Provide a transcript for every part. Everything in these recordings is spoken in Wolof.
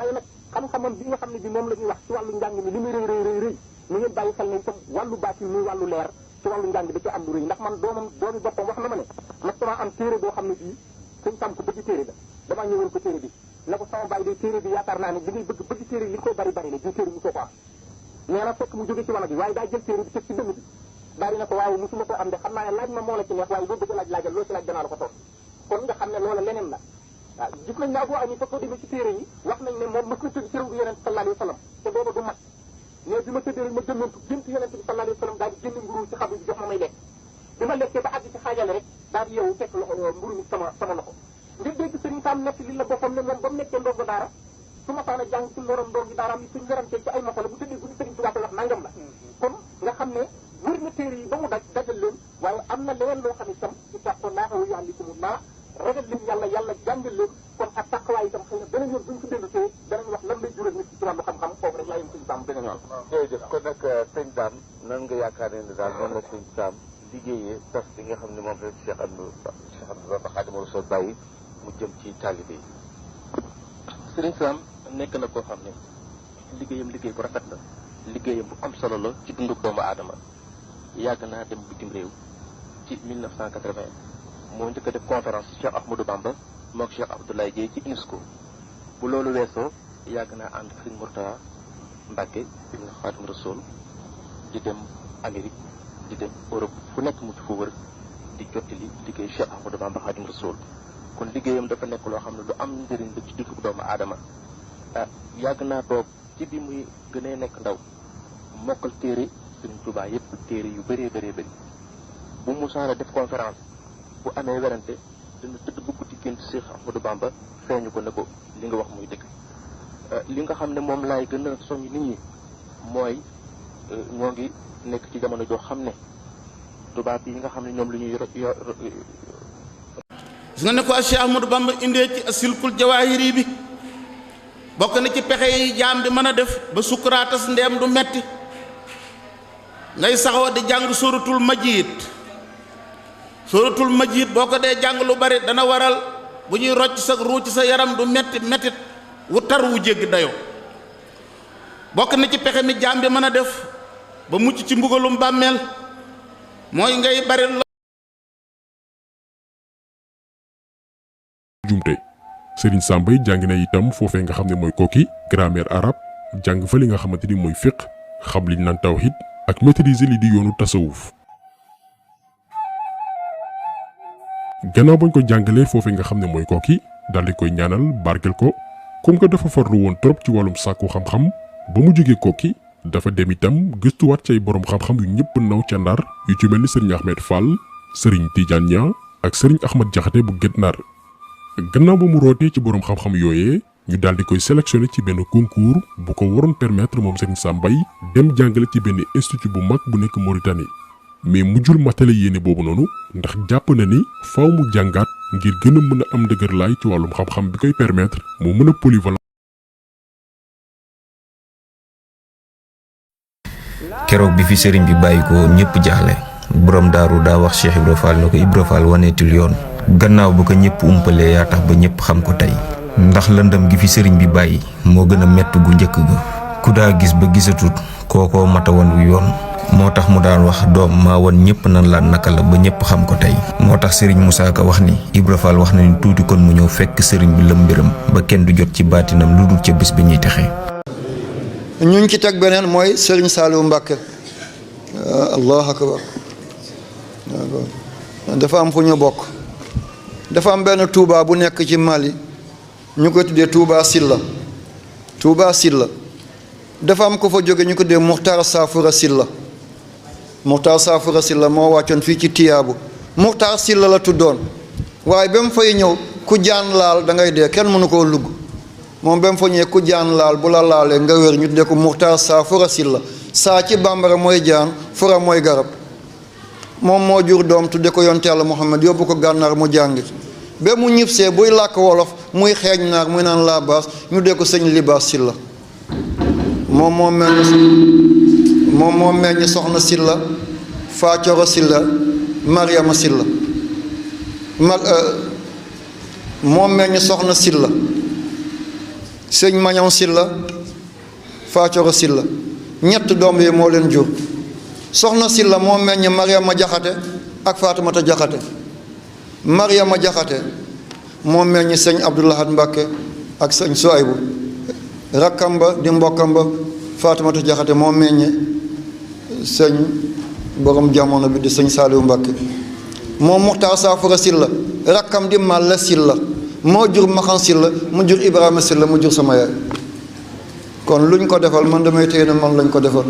waaye nag xam-xamam bi nga xam ne bi moom la ñuy wax ci wàllu njàng mi li muy rëy mu ngeen bàyyi xel ne itam wàllu baatin muy wàllu leer ci wàllu njàng da ci am lu rëy ndax man doomi boppam wax na ma ne mas dama am téere boo xam ne bii suñ tam ko bëgg téere da damaa ñëwoon ko téere bi ne ko sama bàyyi day téere bi yaakaar naa ne bi ngay bëgg téere li ko bari la di téere mu soo ko am nee na fekk mu jóge ci wàll bi waaye daa jël téere bi teg ci dënn bi daal di ne ko waaw musuma ko am de xam naa ne laaj ma moo la ci neex waaye boo bëgg laajal loo ci laaj danaa la ko toog kon nga xam ne loola leneen la waaw gis nañ naa boo am yi fa ko demee ci téere yi wax nañ ne moom mës na tëdd ci réew bi yonent sallallahu alayhi wa sallam te booba du mat mais bi ma tëddee rek ma jëmmantu gént yonent bi sallallahu alayhi wa sallam daal di génn mburu ci xabu bi jox ma may lekk bi ma lekkee ba àgg ci xaajale rek daal di yow fekk loxo mburu mi sama loxo nga dégg sëriñ Sam nekk li la boppam ne moom ba mu nekkee ndongo daara su ma saana jàng ci lorom ndongi daaraam yi suñ werantee ci ay masala bu tëddee bu ñu sëriñ Tuubaa wax nangam la kon nga xam ne wër na téere yi ba mu dajal leen waaye am na leneen loo xam ne itam ittaqullah wa yuallikumullah ragal leen yàlla jàngal leen kon ak taqwaay itam xëy na beneen yoon bu ñu ko dellu see danañ wax lan lay jural nit ci wàllu xam-xam foofu rek laa yem sëñ Sam beneen yoon. jërëjëf kon nag sëñ Dame nan nga yaakaar ne daal noonu la sëñ Sam liggéeyee tas bi nga xam ne moom rek Cheikh Abdou Bamba Khadimu Rasul bàyyi mu jëm ci taalibe yi. Sëriñ Sam nekk na koo xam ne liggéeyam liggéey bu rafet la liggéeyam bu am solo la ci dundu doomu aadama yàgg naa dem bitim réew ci 1980 moo njëkk a def conférence Cheikh Ahmadou Bamba mook Cheikh Abdoulaye Dieye ci UNESCO bu loolu weesoo yàgg naa ànd Sëriñ Mourtada Mbacke ibn Khadim Rasoul di dem Amérique di dem Europe fu nekk mu ci fa wër di jottali liggéey Cheikh Ahmadou Bamba Khadim Rasoul kon liggéeyam dafa nekk loo xam ne lu am njëriñ la ci dundu doomu aadama yàgg naa toog ci bi muy gënee nekk ndaw mokkal téere Sëriñ Tuubaa yëpp téere yu bëree bëri bu musaana def conférence bu amee werante dina tëdd bu guddi gént Cheikh Ahmadou Bamba feeñu ko ne ko li nga wax muy dëgg li nga xam ne moom laay gën a soññ nit ñi mooy ñoo ngi nekk ci jamono joo xam ne tubaab yi nga xam ne ñoom lu ñuy gis nga ne ko Cheikh Ahmadou Bamba indee ci asilkul jawaahiri bi bokk na ci pexe yi jaam di mën a def ba sukkuraatas ndeem du metti ngay saxoo di jàng suratul majid boo ko dee jàng lu bari dana waral bu ñuy rocc sa ruu ci sa yaram du mettit wu tar wu jéggi dayoo bokk na ci pexe mi jaam bi mën a def ba mucc ci mbugalum bàmmeel mooy ngay bari jumte Serigne Sam Mbaye jàng na itam foofee nga xam ne mooy Koki grammaire arabe jàng fa li nga xamante ni mooy fiqh xam liñ naan tawhid ak maîtriser li di yoonu tasawuf gannaaw bañ ko jàngalee foofee nga xam ne mooy Koki daal di koy ñaanal barkel ko comme que dafa farlu woon trop ci wàllum sàkku xam-xam ba mu jógee Koki dafa dem itam gëstuwaat ci ay borom xam-xam yu ñëpp naw ca Ndar yu ci mel ni Serigne Ahmed Fall Serigne Tidiane Niang ak Serigne Ahmad Jaxate bu Guet Ndar gannaaw ba mu rootee ci borom xam-xam yooyee ñu daal di koy sélectionné ci benn concours bu ko waroon permettre moom Serigne Sam Mbaye dem jàngale ci benn institut bu mag bu nekk Mauritanie mais mujjul matale yéene boobu noonu ndax jàpp na ni faaw mu jàngaat ngir gën a mën a am dëgër laay ci wàllum xam-xam bi koy permettre mu mën a polyvalent. keroog bi fi sëriñ bi bàyyi ko ñëpp jaaxle borom daaru daa wax Cheikh Ibra Fall na ko Ibra Fall waneetul yoon gannaaw bu ko ñëpp umpalee yaa tax ba ñëpp xam ko tey ndax lëndëm gi fi sëriñ bi bàyyi moo gën a mett gu njëkk ga ku daa gis ba gisatut kookoo mata wan wu yoon moo tax mu daan wax doom maa wan ñëpp nan laa naka la ba ñëpp xam ko tey moo tax sëriñ Moussa Ka wax ni Ibra Fall wax na ni tuuti kon mu ñëw fekk sëriñ bi lëm mbiram ba kenn du jot ci baatinam lu dul ca bés bi ñuy texe ñu ci teg beneen mooy sëriñ Saliou Mbacké allahu akbar dafa am fu ñu bokk dafa am benn Touba bu nekk ci Mali ñu ko tuddee Touba Silla dafa am ko fa jóge ñu ko tuddee Muxtaar Saafura Silla moo wàccoon fii ci Tiyaabu Muxtaar Silla la tuddoon waaye ba mu fay ñëw ku jaan laal da ngay dee kenn mënu koo lugg moom ba mu fa ñëwee ku jaan laal bu la laalee nga wér ñu tuddee ko Muxtaar Saafura Silla saa ci bambara mooy jaan fura mooy garab moom moo jur doom tudde ko yonte Yàlla Muhammad yóbbu ko gànnaar mu jàngit ba mu ñibbisee buy làkk wolof muy xeeñ naar muy naan laa baas ñu dee ko sëñ Libaas Silla moom moo meññ soxna Silla Faacoro Silla Mariama Silla moo meññ soxna Silla sëñ Mañaw Silla Faacoro Silla ñett doom yi moo leen jur soxna Silla moo meññ Mariama Jaxate ak Faatumata Jaxate Mariama Jaxate moo meññ sëñ Abdoulahad Mbàkke ak sëñ Suaybu rakkam ba di mbokkam ba Faatumata Jaxate moo meññ sëñ borom jamono bi di sëñ Saaliwu Mbàkke moom Muxtaar Saafara Silla rakkam di Màlle Silla moo jur Maxan Silla mu jur Ibrahima Silla mu jur sama yaay kon luñ ko defal man damay téye ne man lañ ko defal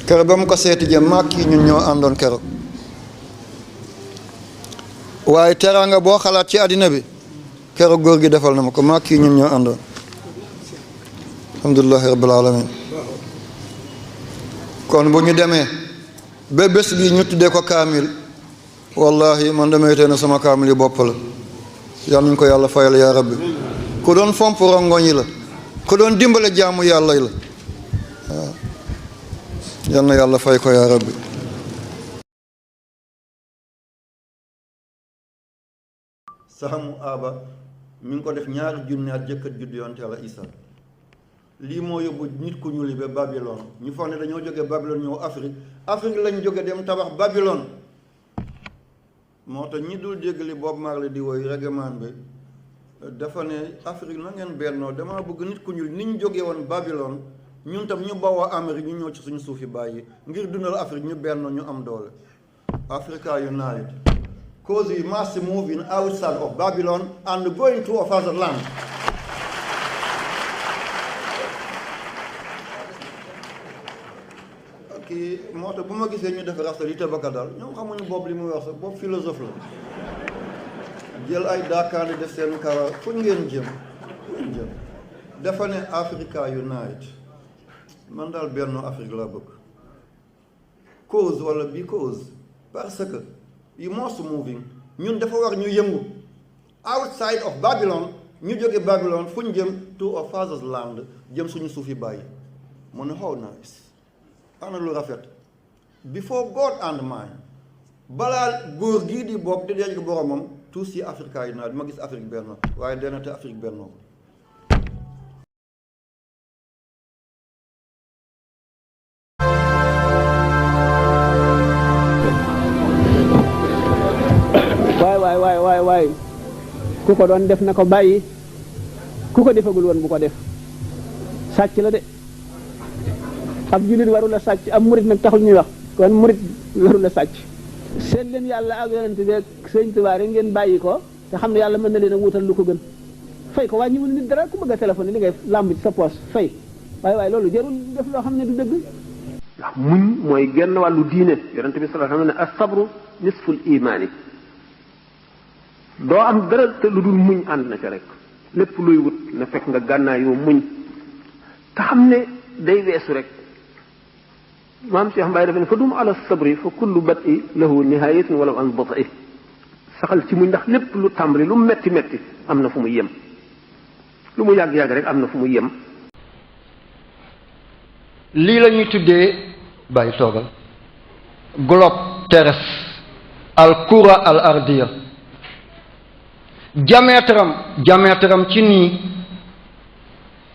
keroog ba mu ko seeti jëm maa kii ñun ñoo àndoon keroog waaye teraanga boo xalaat ci àddina bi keroog góor gi defal na ma ko maa kii ñun ñoo àndoon alhamdulillahi rabbil alamin kon bu ñu demee ba bés bi ñu tuddee ko kaamil wallahi man damay téye ne sama kaamil yi bopp la yal nañu ko yàlla fayal yaa rabbi ku doon fomp rongoñ yi la ku doon dimbale jaamu yàlla yi la waaw yal na yàlla fay ko yaa rabbi saxamu aba mi ngi ko def ñaari junne at jëkkat juddu yonte Yàlla Isa lii moo yóbbu nit ku ñuul ba Babylone ñu foog ne dañoo jóge Babylone ñëw Afrique lañ jóge dem tabax Babylone moo tax ñi dul dégg li Bob Marley di woy règlement bi dafa ne Afrique na ngeen bennoo dama bëgg nit ku ñuul ni ñu jóge woon Babylone ñun tam ñu bawoo Amérique ñu ñëw ci suñu suufi bàyyi ngir dundal Afrique ñu bennoo ñu am doole Africa United cause we must move in outside of Babylon and going to our father's land. kii moo tax bu ma gisee ñu def rasta li tabaka daal ñoom xamuñu boobu li muy wax sax boobu philosophe la jël ay daakaandi def seen kara fu ngeen jëm dafa ne Africa Unite man daal benn Afrique laa bëgg cause wala because parce que you must moving ñun dafa war ñu yëngu outside of Babylon ñu jóge Babylon fu ñu jëm to our father's land jëm suñu suufi bàyyi mu ne how nice ana lu rafet before God and man balaa góor gii di bopp di dee boromam tout si Africa yi naa ma gis Afrique benn waaye dena te Afrique benn ko waay ku ko doon def na ko bàyyi ku ko defagul woon bu ko def sàcc la de ab jullit warul a sàcc ab murit nag taxul ñuy wax kon murit warul a sàcc seet leen yàlla ak yonent bi ak sëñ Tuubaa rek ngeen bàyyi ko te xam ne yàlla mën na leen a wutal lu ko gën fay ko wàññiwul nit dara ku bëgg a téléphone li ngay làmb ci sa poos fay waaye loolu jarul def loo xam ne du dëgg ndax muñ mooy genn wàllu diine yonent bi sallallahu alayhi wa sallam ne as-sabru nisful imaani doo am dara te lu dul muñ ànd na ca rek lépp luy wut na fekk nga gànnaayoo muñ te xam ne day weesu rek maam Cheikh Mbaye dafa ne fa dum ala sabri fa kullu bat'i lahu nihayatun wala an bat'i saxal ci muñ ndax lépp lu tàmbali lu metti metti am na fu mu yem lu mu yàgg-yàgg rek am na fu mu yem lii la ñuy tuddee bàyyi toogal globe terrestre al kura al ardiya diamètre am ci nii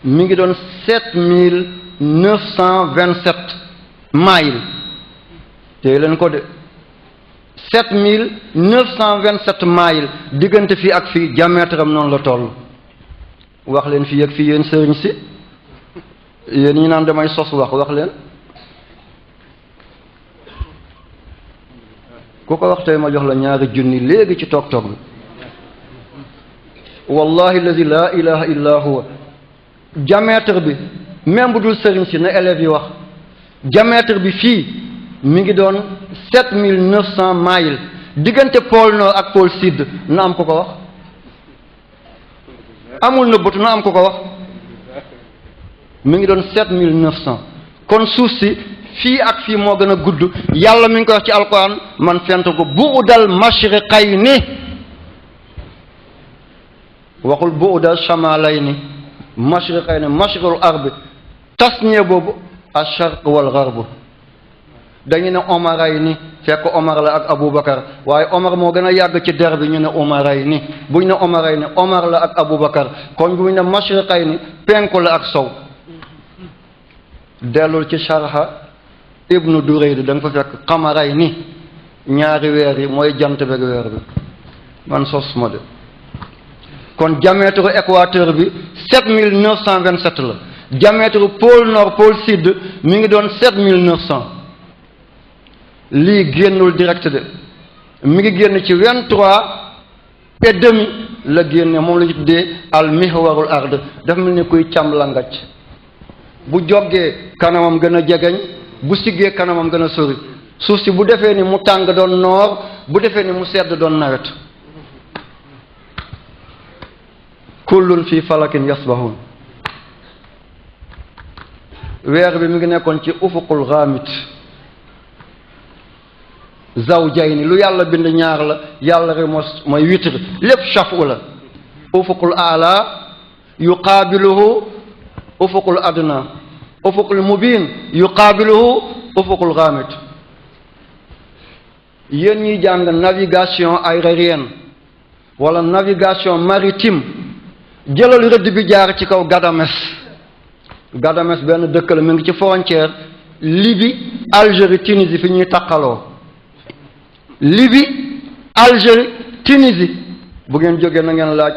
mi ngi doon 7927 miles tey leen ko de 7927 miles diggante fii ak fii diamètre am noonu la toll wax leen fii ak fii yéen sëriñ si yéen ñi naan damay sos wax leen ku ko wax tey ma jox la ñaari junni léegi ci toog bi wallahi allazi la ilaha illa huwa diamètre bi même bu dul sëriñ si na élèves yi wax diamètre bi fii mi ngi doon 7900 miles diggante pôle nord ak pôle sud na am ko ko wax amul na bëtu na am ko ko wax mi ngi doon 7900 kon suuf si fii ak fii moo gën a gudd yàlla mi ngi ko wax ci alquran man fent ko bu'dal mashriqayni waxul bu'dal shamalayni mashriqayni mashriqul ardi tasniya boobu ash-sharq wal gharb dañu ne omaray ni fekk omar la ak aboubacar waaye omar moo gën a yàgg ci der bi ñu ne omaray ni buñ ne omaray ni omar la ak aboubacar kon buñ ne mashriqay ni penku la ak sow dellul ci sharha ibnu durayd da nga fa fekk xamaray ni ñaari weer yi mooy jant beeg weer bi man sos ma de kon diamètre équateur bi 7927 la diamètre pôle nord pôle sud mi ngi doon 7900 lii génnul direct de mi ngi génn ci 23,5 la génne moom la ñu tuddee al mihwarul ard dafa mel ni kuy càmm la ngacc bu jógee kanamam gën a jegeñ bu siggee kanamam gën a sori suuf si bu defee ni mu tàng doon noor bu defee ni mu sedd doon nawet kullun fi falakin yasbahun weer bi mi ngi nekkoon ci ufuqul ghamit zawjayni lu yàlla bind ñaar la yàlla rek mooy witr lépp shafu la ufuqul ala yuqaabiluhu ufuqul adna ufuqul mubin yuqaabiluhu ufuqul ghamit yéen ñiy jàng navigation aérienne wala navigation maritime jëlal rëdd bi jaar ci kaw Gadames benn dëkk la mi ngi ci frontière Libye Algérie Tunisie fi ñuy taqaloo Libye Algérie Tunisie bu ngeen jógee na ngeen laaj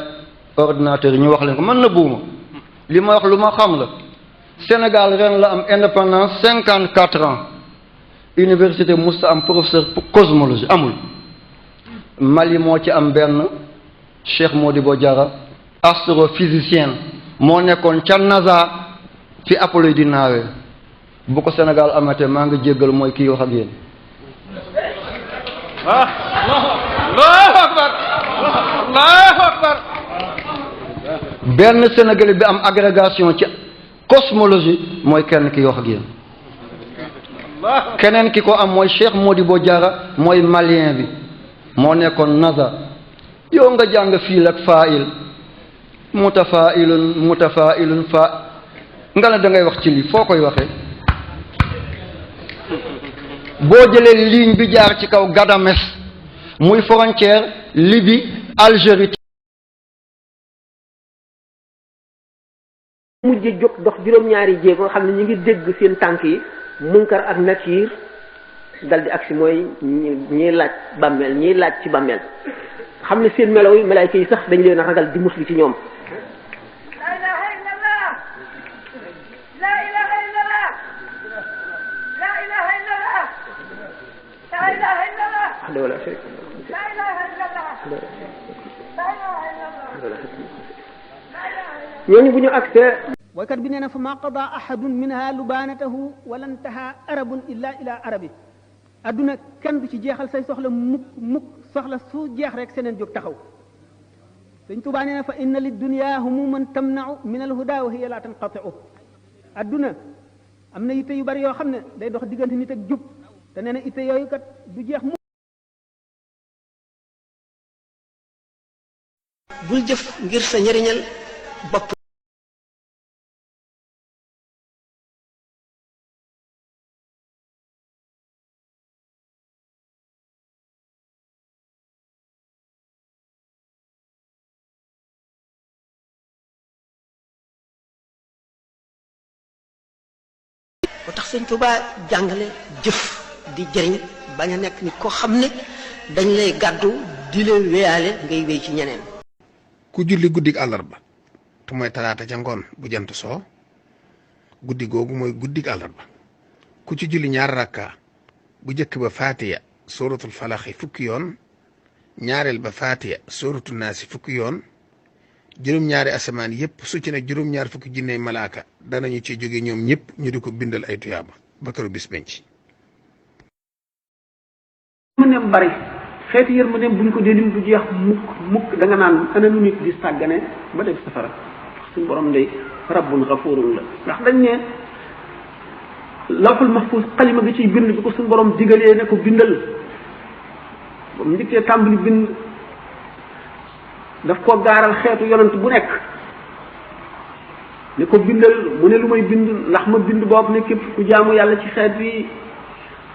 ordinateur yi ñu wax leen ko mën na buuma li ma wax lu ma xam la Sénégal ren la am indépendance 54 ans université musta am professeur cosmologie amul Mali moo ci am benn Cheikh Modibo Diarra astrophysicien moo nekkoon ca NASA fi Apollo di naawee bu ko Sénégal amatee maa ngi jéggal mooy kii wax ak yéen Allahu akbar Allahu akbar benn Sénégalais bi am agrégation ci cosmologie mooy kenn ki wax ak yéen keneen ki ko am mooy Cheikh Modibo Diarra mooy malien bi moo nekkoon NASA yow nga jàng fiil ak faa'il mutafaa'ilun fa nga ne da ngay wax ci lii foo koy waxee boo jëlee ligne bi jaar ci kaw Gadames muy frontière Libye Algérie mujj jóg dox juróom-ñaari jéego nga xam ne ñu ngi dégg seen tànk yi munkar ak nakiir dal di agsi mooy ñiy laaj bàmmeel ñiy laaj ci bàmmeel xam ne seen melaw yi malaayka yi sax dañ leen a ragal di musli ci ñoom ñooñu bu ñu agsee waykat bi nee na fa ma qada ahadun minha lubanatahu wala ntaha arabun illa ila arabi adduna kenn du ci jeexal say soxla mukk soxla su jeex rek seneen jóg taxaw Sëñ Tuubaa nee na fa inna lid dunya humuman tamna'u min al huda wa hiya la tanqati'u adduna am na yitte yu bari yoo xam ne day dox diggante nit ak jub te nee na itte yooyu kat du jeex mukk bul jëf ngir sa njëriñal bopp moo tax Sëñ Tuubaa jàngale jëf di jëriñ bañ a nekk nit koo xam ne dañ lay gàddu di la wéyaale ngay wéy ci ñeneen ku julli guddig àllarba te mooy talaata ca ngoon bu jant soo guddi googu mooy guddig àllarba ku ci julli ñaar rakka bu jëkk ba faatiya suratul falaxi fukki yoon ñaareel ba faatiya suratul naasi fukki yoon juróom-ñaari asamaan yépp su ci ne juróom-ñaar fukki jinney malaaka danañu ci jóge ñoom ñëpp ñu di ko bindal ay tuyaaba ba këru bis penc yërmandeem bari xeeti yërmandeem buñ ko dee lim du jeex mukk da nga naan ana nu nit di sàggane ba dem safara suñu borom day rabbun xafurun la ndax dañ ne lawxul mahfuz xalima bi ciy bind bi ko suñu borom digalee ne ko bindal ba mu njëkkee tàmbali bind daf ko gaaral xeetu yonent bu nekk ne ko bindal mu ne lu may bind ndax ma bind boobu ne képp ku jaamu yàlla ci xeet bi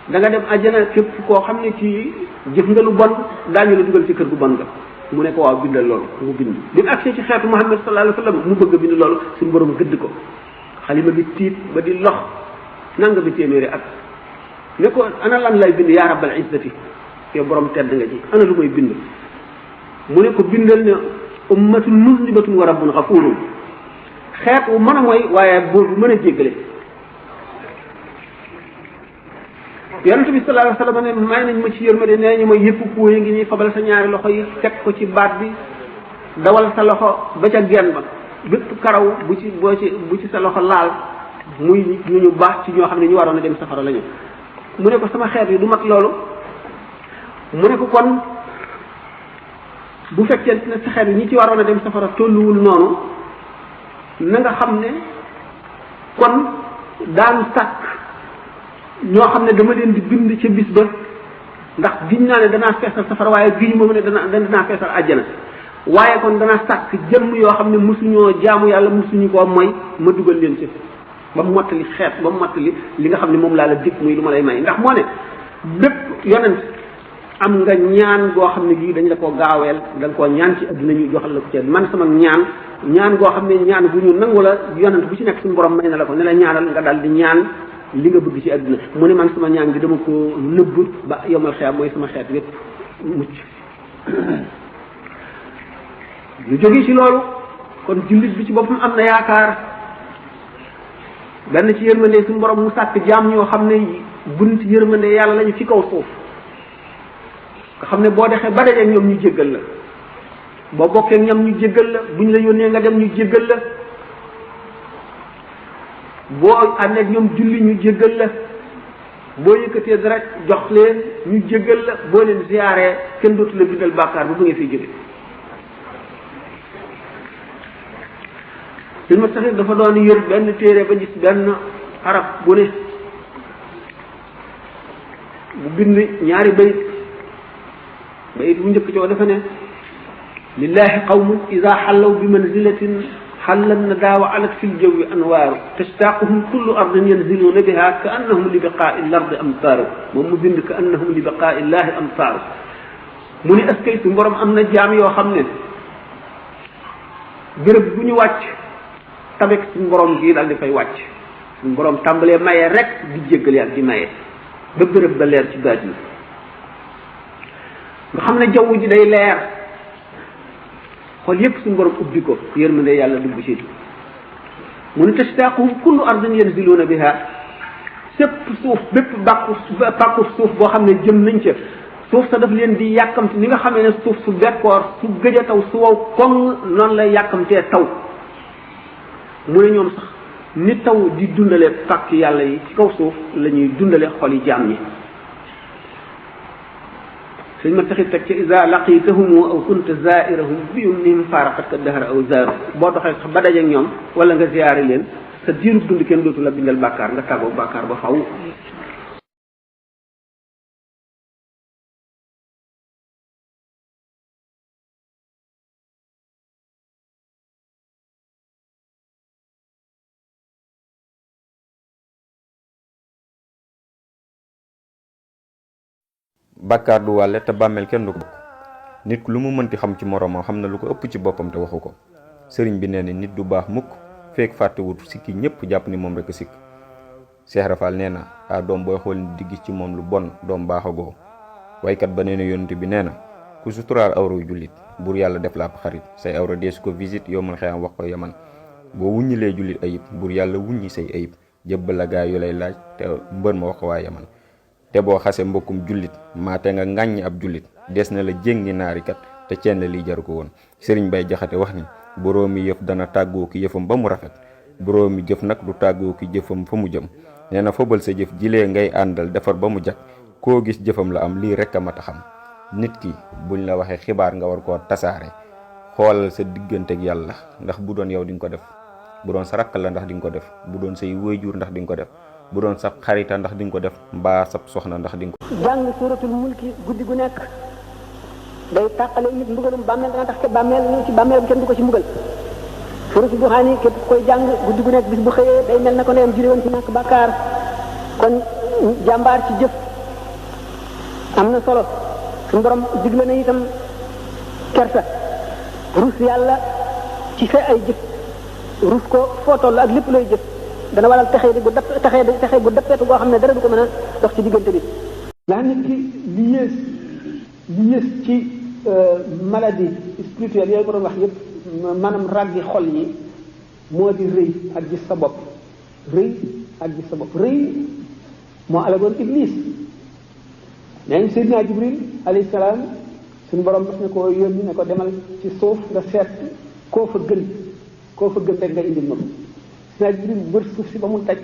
da nga dem àjjana képp koo xam ne ci jëf nga lu bon daañu la dugal ci kër gu bon nga mu ne ko waaw bindal loolu mu bind bi mu agsee ci xeetu Muhammad sallallahu alayhi wa sallam mu bëgg a bind loolu suñu borom gëdd ko xalima bi tiit ba di lox nanga bi téeméeri at ne ko ana lan lay bind yaa rabbal izzati yow borom tedd nga ji ana lu may bind mu ne ko bindal ne ummatun muslimatun wa rabbun ghafurun xeet wu mën a mooy waaye buur bu mën a jéggale yonent bi sallallahu alayhi wa sallam ne may nañ ma ci yërmande nee ñu ma yëpp puuyi ngi ñuy fabal sa ñaari loxo yi teg ko ci baat bi dawal sa loxo ba ca genn ba bépp karaw bu ci sa loxo laal muy ñu baax ci ñoo xam ne ñu waroon a dem safara la ñu mu ne ko sama xeet yi du mat loolu mu ne ko kon bu fekkee ne sa xeet yi ñi ci waroon a dem safara tolluwul noonu na nga xam ne kon daan sàkk ñoo xam ne dama leen di bind ca bis ba ndax giñ naa ne danaa feesal safara waaye giñ moom ne danaa feesal àjjana waaye kon danaa sàkk jëmm yoo xam ne mosuñoo jaamu yàlla mosuñu koo mooy ma dugal leen ci ba mu mottali xeet ba mu mottali li nga xam ne moom laa la dig muy lu ma lay may ndax moo ne bépp yonent am nga ñaan goo xam ne gii dañ la koo gaaweel da nga koo ñaan ci adduna ñu joxal la ko ci man sama ñaan goo xam ne ñaan bu ñu nangu la yonent bu ci nekk suñu borom may na la ko ne la ñaanal nga daal di ñaan li nga bëgg ci adduna mu ne man sama ñaan gi dama ko nëbb ba yomal xeam mooy sama xeet wépp mucc ñu jóge ci loolu kon jullit bi ci boppam am na yaakaar benn ci yërmande suñu borom mu sàkk jaam ñoo xam ne bunt yërmande yàlla lañu ci kaw suuf nga xam ne boo dexee ba dajee ñoom ñu jéggal la boo bokkee ñoom ñu jéggal la buñ la yónnee nga dem ñu jéggal la boo àndee ak ñoom julli ñu jéggal la boo yëkkatee dara jox leen ñu jéggal la boo leen ziyaaree kenn dootu la bindal bàkkaar bu nga fiy jóge suñu ma taxit dafa doon yër benn téere ba gis benn arab bu ne bu bind ñaari bayit bu njëkk coo dafa ne lillahi qawmun ida xallaw bi manzilatin xallan na daawa alat fi ljawi anwaaru tastaaquhum kullu ardin yanziluuna biha ka annahum li biqaai lardi amtaaru moom mu bind ka annahum li biqaai llahi amtaaru mu ni askay su borom am na jaam yoo xam ne béréb bu ñu wàcc tabek suñu borom gii daal di fay wàcc suñu borom tàmbalee maye rek di jéggal ak di maye ba béréb ba leer ci baat yi nga xam ne jaww ji day leer xool yépp suñu borom ubbi ko yërmande yàlla dugg ci mu ne tastaaquhum kullu ardin yanziluuna biha sépp suuf bépp bàkku suuf boo xam ne jëm nañ ca suuf sa daf leen di yàkkamti ni nga xamee ne suuf su bekkoor su gëj a taw su wow koŋ noonu lay yàkkamtee taw mu ne ñoom sax ni taw di dundale pàkk yàlla yi ci kaw suuf la ñuy dundale xol yi jaam ñi suñ ma taxit teg ci isa laqitahum aw kunta zairahum bi yumnihim faaraqatka dahra aw zaaru boo doxee sax ba dajeeg ñoom wala nga ziyaare leen sa diirub dund kenn dootu la bindal bàkkaar nga tàggoo bàkkaar ba faw bàkkaar du wàlle te bàmmeel kenn du ko bokk nit ku lu mu mënti xam ci moroomam xam na lu ko ëpp ci boppam te waxu ko sëriñ bi nee na nit du baax mukk fekk fàttewut sikki ñëpp jàpp ni moom rek a sikk Cheikh Rafal nee na doom booy xool nit di gis ci moom lu bon doom baaxagoo waykat ba nee na yonent bi nee na ku suturaal awra jullit buur yàlla def la ab xarit say awra deesu ko visite yow man xëyam wax ko yaman boo wuññilee jullit ayib buur yàlla wuññi say ayib jëbbal la gaa yu lay laaj te mbër ma wax ko waa yaman te boo xasee mbokkum jullit maate nga ŋàññi ab jullit des na la jéngi naarikat te ceen la lii jaru ko woon sëriñ Bay Jaxate wax ni boroomi yëf dana tàggoo ki yëfam ba mu rafet boroomi jëf nag du tàggoo ki jëfam fa mu jëm nee na fobal sa jëf jilee ngay àndal defar ba mu jag koo gis jëfam la am lii rek a mat a xam nit ki buñ la waxee xibaar nga war koo tasaare xoolal sa diggante ak yàlla ndax bu doon yow di nga ko def bu doon sa rakk la ndax di nga ko def bu doon say waajur ndax di nga ko def bu doon sa xarita ndax di nga ko def mbaa sa soxna ndax di nga ko jàng suratul mulki guddi gu nekk day tàqale nit mbugalum bàmmeel dana tax te bàmmeel ni ci bàmmeelam kenn du ko ci mbugal suratul duxaani képp koy jàng guddi gu nekk bis bu xëyee day mel na ko ndeyam jure woon ci ñàkk bàkkaar kon jàmbaar ci jëf am na solo suñu borom digle na itam kersa rus yàlla ci sa ay jëf rus ko foo toll ak lépp looy jëf dana waral texee di bu texee bu dappeetu goo xam ne dara du ko mën a dox ci diggante bi ndax nit ki li yées ci maladie spirituelle yooyu ko doon wax yëpp maanaam ràggi xol yi moo di rëy ak gis sa bopp rëy ak gis sa bopp rëy moo alagoon iblis nee nañ Seydina Jibril alayhi salaam suñu borom daf ne ko yónni ne ko demal ci suuf nga seet koo fa gën rek nga indil ma ko Seydina Jibril wër suuf si ba mu daj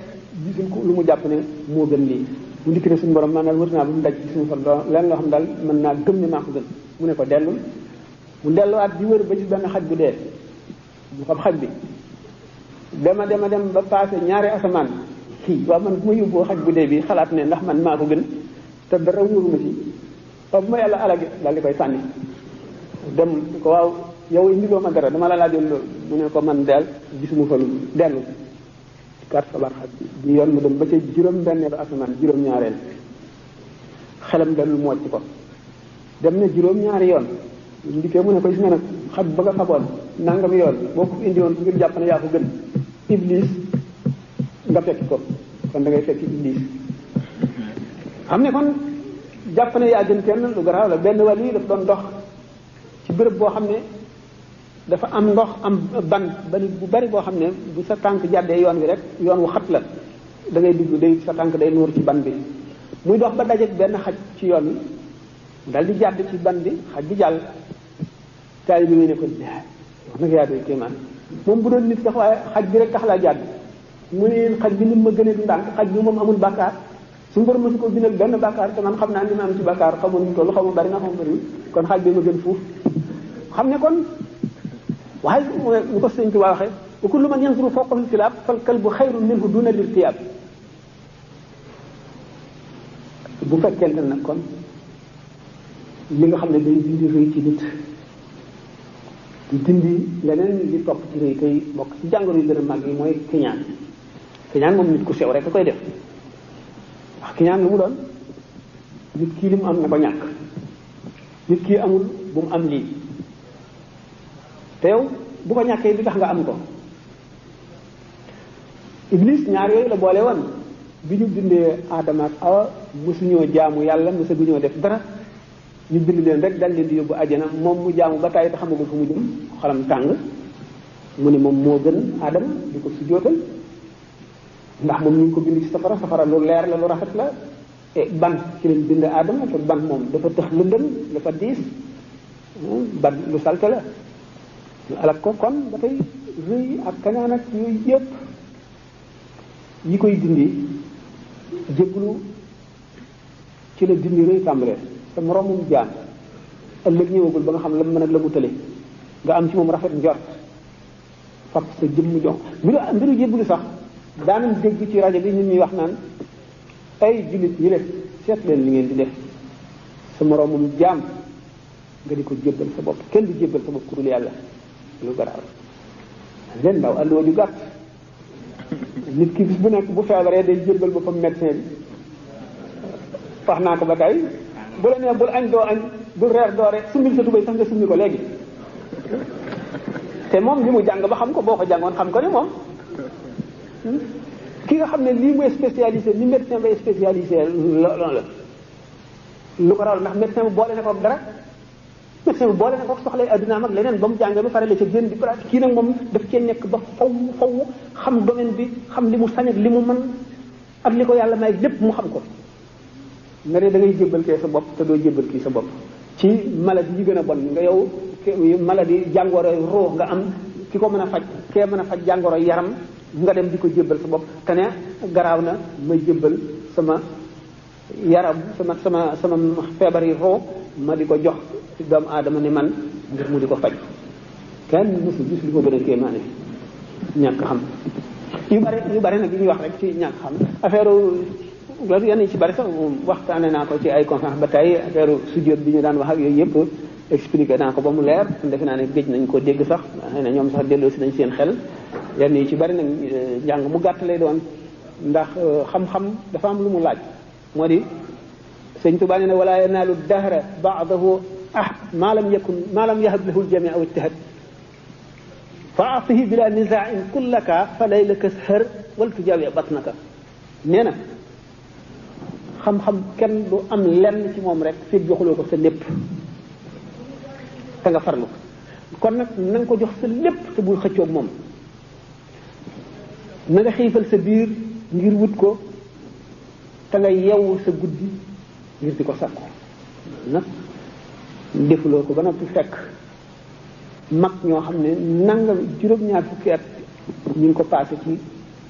gisul ko lu mu jàpp ne moo gën lii mu dikk ne suñu borom maanaam wër naa ba mu daj ci suñu fa leen loo xam daal mën naa gëm ne maa ko gën mu ne ko dellul mu delluwaat di wër ba ci benn xaj bu dee mu xam xaj bi dem ba passé ñaari asamaan waaw man bu ma yóbboo xaj bu dee bi xalaat ne ndax man maa ko gën te dara wóoruma ci waaw bu ma yàlla alage daal di koy sànni dem ko waaw yow indiloo ma dara dama la laajoon loolu mu ne ko man del gisuma fa lu dellu kat sabar xaj bi yoon mu dem ba ca juróom-benneelu asamaan juróom-ñaareel xelam dellu mu wàcc ko dem na juróom-ñaari yoon ndikkee mu ne ko gis nga nag xaj ba nga xaboon nangam yoon boo ko indi woon ngir jàpp ne yaa ko gën iblis nga fekki ko kon da ngay fekki iblis xam ne kon jàpp ne yaa gën kenn lu garaaw la benn wàll yi daf doon dox ci béréb boo xam ne dafa am ndox am ban bu bari boo xam ne bu sa tànk jàddee yoon wi rek yoon wu xat la da ngay dugg day sa tànk day nuur ci ban bi muy dox ba dajeek benn xaj ci yoon wi dal di jàdd ci ban bi xaj bi jàll taali bi muy ne ko wax nag yaa doy kéemaan moom bu doon nit sax waaye xaj bi rek tax laa jàdd mu ne yéen xaj bi ni ma gën a du ndànk xaj bi moom amul bàkkaar suñu borom mësu ko bindal benn bàkkaar te man xam naa li ma am ci bàkkaar xamul ñu toll xamul bari na xamul bari kon xaj bi ma gën fuuf xam ne kon waaye ñu ko sëñ ci waa waxee wa kullu man yanzuru fawqa al-kilaab fal kalbu xayrun minhu duna l-irtiyaab bu fekkente nag kon li nga xam ne day dindi rëy ci nit di dindi leneen li topp ci rëy tey bokk ci jàngoro yu gën a màgg yi mooy kiñaan moom nit ku sew rek a koy def wax kiñaan lu mu doon nit kii li mu am na ko ñàkk nit kii amul bu mu am lii te yow bu ko ñàkkee li tax nga am ko iblis ñaar yooyu la boole woon bi ñu bindee Aadama ak Awa mësuñoo jaamu yàlla mësaguñoo def dara ñu bind leen rek dal leen di yóbbu àjjana moom mu jaamu ba tàyyi te xamagul fu mu jëm xolam tàng mu ne moom moo gën Aadama di ko sujjóotal ndax moom ñu ngi ko bind ci safara lu leer la lu rafet la ban ci lañ bind Aadama te ban moom dafa tëx lëndëm dafa diis ban lu salte la ñu alal ko kon ba tey rëy ak kañaan ak yooyu yëpp yi koy dindi jébbalu ci la dindi rëy tàmbalee te moroomum jaam ëllëg ñëwagul ba nga xam la mu mën ak la mu tële nga am ci moom rafet njort fab sa jëmm jox mbiru jébbalu sax daanañ dégg ci rajo bi nit ñuy wax naan ay jullit yi leen seet leen li ngeen di def sa moroomum jaam nga di ko jébbal sa bopp kenn du jébbal sa bopp ku dul yàlla lu garaaw leen ndaw àlluwa ju gàtt nit ki bis bu nekk bu feebaree day jébbal boppam médecin bi wax naa ko ba tey bu la nee bul añ doo añ bul reer doo reer summil sa tubéy sax nga summi ko léegi te moom li mu jàng ba xam ko boo ko jàngoon xam ko ne moom ki nga xam ne lii mooy spécialisé li médecin bay spécialisé loolu la lu ko raw ndax médecin bu boole na ko dara médecin bi boole na ko soxlay adduna ak leneen ba mu jàngee ba pare la ca génn di pratique kii nag moom daf cee nekk ba faw xam domaine bi xam li mu sañ ak li mu mën ak li ko yàlla may lépp mu xam ko nga ne da ngay jébbal kee sa bopp te doo jébbal kii sa bopp ci maladie yi gën a bon nga yow maladie jàngoroy ruux nga am ki ko mën a faj kee mën a faj jàngoroy yaram nga dem di ko jébbal sa bopp te ne garaaw na may jébbal sama yaram sama feebar yi ruux ma di ko jox ci doomu aadama ne man ngir mu di ko faj kenn mosu gis li ko gën a kéemaane ñàkk xam yu bari nag yi ñuy wax rek ci ñàkk xam affaire loolu yenn yi ci bari sax waxtaane naa ko ci ay conférence ba tey affaire sujjóot bi ñu daan wax ak yooyu yëpp expliqué naa ko ba mu leer defe naa ne géej nañ ko dégg sax xëy na ñoom sax delloo si nañ seen xel yenn yi ci bari nag njàng mu gàtt lay doon ndax xam-xam dafa am lu mu laaj moo di sëñ Tuubaa nee na wala yanaalu dahra baadahu ma lam yahab lahu aljami aw ijtihad fa atihi bila nisaain kullaka fa laylaka sër wal tujaawi batnaka nee na xam-xam kenn du am lenn ci moom rek fi joxuloo ko sa lépp te nga farlu kon nag na nga ko jox sa lépp te bul xëccoog moom na nga xiifal sa biir ngir wut ko te nga yeewu sa guddi ngir di ko sakku nag defuloo ko ba noppi fekk mag ñoo xam ne nangam juróom-ñaar fukki at ñu ngi ko passé ci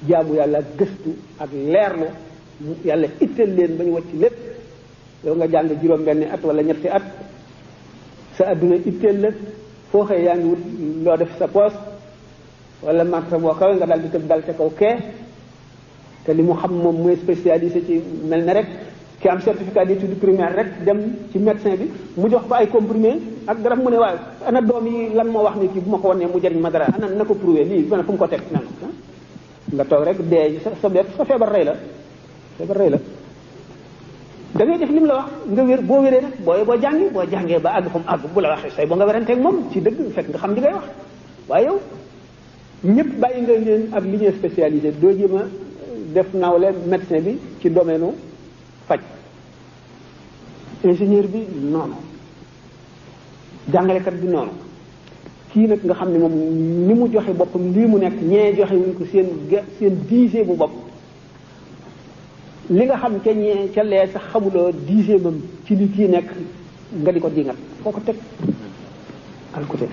jaamu yàlla gëstu ak leerlu yàlla itteel leen ba ñu wacc lépp yow nga jàng juróom-benni at wala ñetti at sa adduna itteel la foo xëy yaa ngi wut loo def sa poos wala marta boo kawe nga daal di tëb dal ca kaw kee te li mu xam moom mooy spécialisé ci mel ne rek ki am certificat d'études primaires rek dem ci médecin bi mu jox ko ay comprimé ak garab mu ne waaye ana doom yi lan moo wax ni kii bu ma ko wanee mu jëriñ ma dara ana na ko prouvé lii fu mu ko teg nan nga toog rek dee sa feebar rey la da ngay def li mu la wax nga wér boo wéree nag boo jàngee ba àgg fa mu àgg bu la waxee say boo nga weranteeg moom ci dëgg fekk nga xam li ngay wax waaye yow ñëpp bàyyi nga leen ak li ñuy spécialisé doo jéem a def nawle médecin bi ci domaine faj ingénieur bi noonu jàngalekat bi noonu kii nag nga xam ne moom ni mu joxe boppam lii mu nekk ñee joxe wuñ ko seen dixième bu bopp li nga xam ca ñee ca lee sax xamuloo dixième am ci li kii nekk nga di ko dingat foo ko teg al côté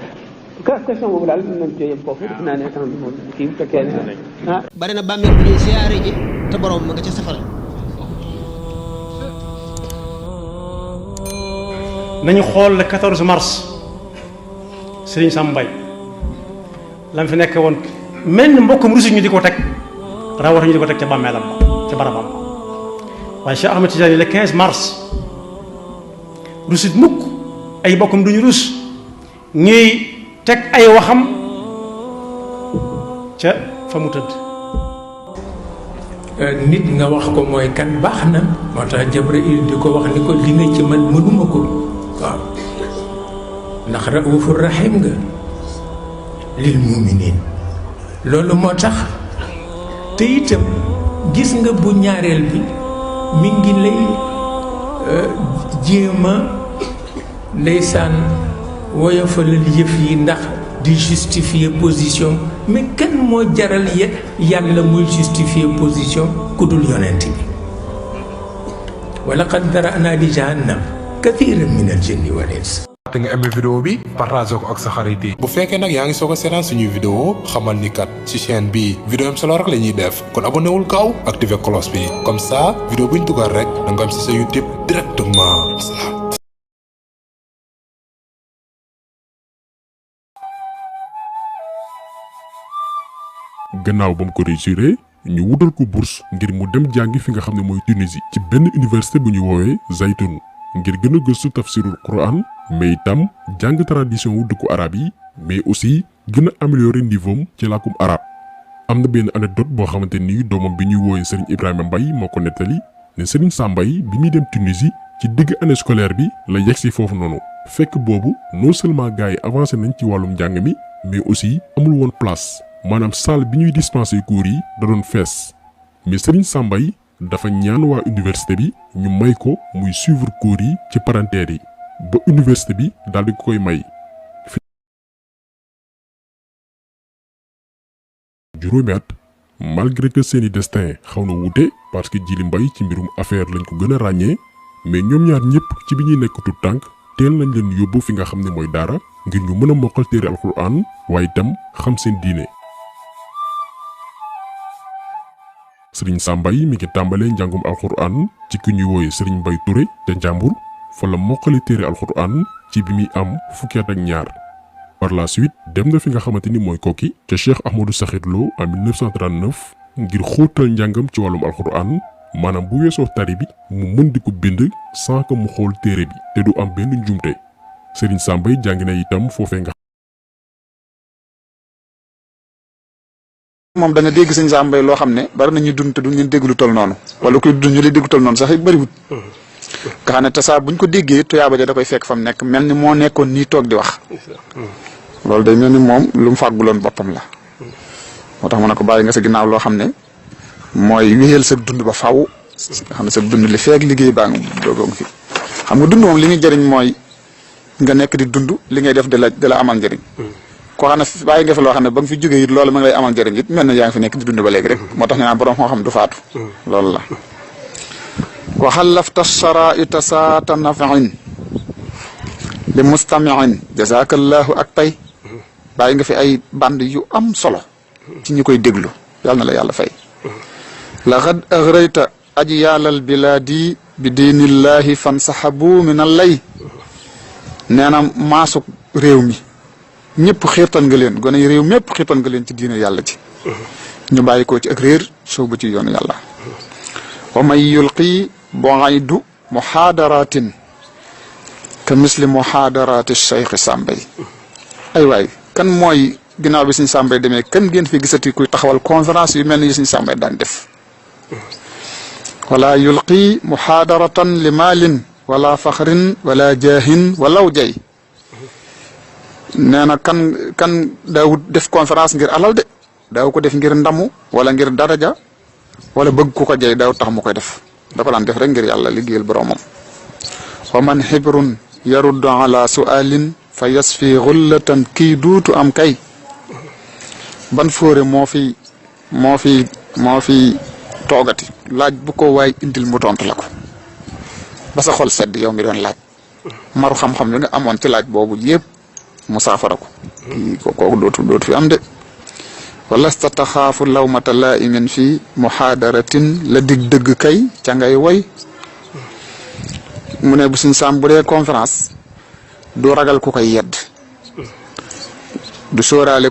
question boobu daal nañ cee yem foofu def naa ne temps bi moom kii bu fekkee ne bari na bàmmeel bu ñuy siyaare ji te borom ma nga ca safara. nañu xool le 14 mars Serigne Sam Mbaye lam fi nekk woon mel ni mbokkum rusu ñu di ko teg rawatu ñu di ko teg ca bàmmeelam ca barabam waaye Cheikh Ahmed Tidiane le 15 mars rusit mukk ay mbokkum duñu rus ñuy teg ay waxam ca fa mu tëdd. nit nga wax ko mooy kan baax na moo tax Jibril di ko wax ni ko li nga ci man mënuma ko waaw ndax raufur rahim nga lil muminin loolu moo tax te itam gis nga bu ñaareel bi mi ngi lay jéema ndeysaan woyofalal yëf yi ndax di justifier position mais kan moo jaral yàlla muy justifier position ku dul yonent bi wa laqad dara'na li jahannam kathiran min al jinni wal ins. te nga aimé vidéo bi partagé ko ak sa xarit yi bu fekkee nag yaa ngi soog a seetaan suñuy vidéo xamal ni kat ci chaîne bi vidéo am solo rek la ñuy def kon abonné wul gaaw activé cloche bi comme ça vidéo bu ñu dugal rek da nga am ci sa YouTube directement. gannaaw ba mu ko réussiré ñu wutal ko bourse ngir mu dem jàngi fi nga xam ne mooy Tunisie ci benn université bu ñu woowee Zaytoun ngir gën a gëstu tafsirul Quran mais itam jàng tradition wu dëkku arab yi mais aussi gën a améliorer niveau ci làkkum arab am na benn anecdote boo xamante ni doomam bi ñuy woowee Serigne Ibrahima Mbaye moo ko nettali ne Serigne Sam Mbaye bi muy dem Tunisie ci digg année scolaire bi la yegsi foofu noonu fekk boobu non seulement gars yi avancé nañ ci wàllum njàng mi mais aussi amul woon place maanaam salle bi ñuy dispenser cours yi da doon fees mais Serigne Sam Mbaye dafa ñaan waa université bi ñu may ko muy suivre cours yi ci parentaire yi ba université bi daal di koy may. juróomi at malgré que seeni destin xaw na wuute parce que Djily Mbaye ci mbirum affaire lañ ko gën a ràññee mais ñoom ñaar ñëpp ci bi ñuy nekk tout tànk teel nañ leen yóbbu fi nga xam ne mooy daara ngir ñu mën a mokkal téere alxuraan waaye itam xam seen diine. Serigne Sam Mbaye mi ngi tàmbalee njàngum alxuraan ci ki ñuy wooye Serigne Mbaye Touré te Njàmbur fa la mokkali téere alxuraan ci bi muy am fukki at ak ñaar. par la suite dem na fi nga xamante ni mooy Koki ca Cheikh Ahmadou Sakhir Lo en 1939 ngir xóotal njàngam ci wàllum alxuraan maanaam bu weesoo tari bi mu mën di ko bind sans que mu xool téere bi te du am benn njumte. Serigne Sam Mbaye jàngi na itam foofee nga. moom da nga dégg sëñ Sam Mbaye loo xam ne bari nañu dund te duñ leen dégg lu toll noonu wala kuy dund ñu lay dégg lu toll noonu sax it bëriwut nga xam ne te saa buñ ko déggee tuyaaba ja da koy fekk fa mu nekk mel ni moo nekkoon nii toog di wax loolu day mel ni moom lu mu fàgguloon boppam la moo tax mu ne ko bàyyi nga sa ginnaaw loo xam ne mooy wéyal sa dund ba faw nga xam ne sa dund li feek liggéey baa nga doog fi xam nga dund moom li muy jëriñ mooy nga nekk di dund li ngay def da la amal njëriñ koo xam ne bàyyi nga fi loo xam ne ba nga fi jógee it loolu ma ngi lay amal njëriñ it mel na yaa ngi fi nekk di dund ba léegi rek moo tax ñu naan borom xam-xam du faatu loolu la wa xallafta sharaita saata nafain li mustamiin jazakallahu ak pay bàyyi nga fi ay band yu am solo ci ñi koy déglu yàlla na la yàlla fay laqad agrayta ajyaalal bilaadi bi diinillahi fan saxabu min al lay nee na maasuk réew mi ñëpp xiirtan nga leen gone yi réew mépp xiirtan nga leen ci diine yàlla ji ñu bàyyi ko ci ak réer soobu ci yoonu yàlla wa man yulqi boaydu muhaadaratin ka misli muhaadarati cheikh Sambay ay waay kan mooy ginnaaw bi suñ Sambay demee kan ngeen fi gisati kuy taxawal conférence yu mel ni suñ Sambay daan def wala yulqi muhaadaratan li maalin wala faxrin wala jaahin walaw jay nee na kan daawut def conférence ngir alal de daaw ko def ngir ndamu wala ngir daraja wala bëgg ku ko jey daaw tax mu koy def da ko daan def rek ngir yàlla liggéeyal boromam wa man xibrun yaruddu ala sualin fa yasfi xullatan kii duutu am kay ban fóore moo fi toogati laaj bu ko waay indil mu tontu la ko ba sa xol sedd yow mi doon laaj maru xam-xam li nga amoon ci laaj boobu yëpp mu saafara ko kooku dootu fi am de walasta taxaafu lawmata laimin fi muhaadaratin la dig dëgg kay ca ngay woy mu ne bu suñ saam bu dee conférence du ragal ku koy yedd du sóoraale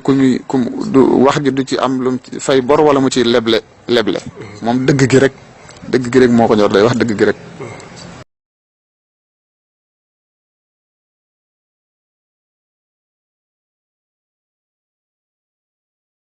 du wax ji du ci am lu fay bor wala mu ci leble moom dëgg gi rek moo ko ñor day wax dëgg gi rek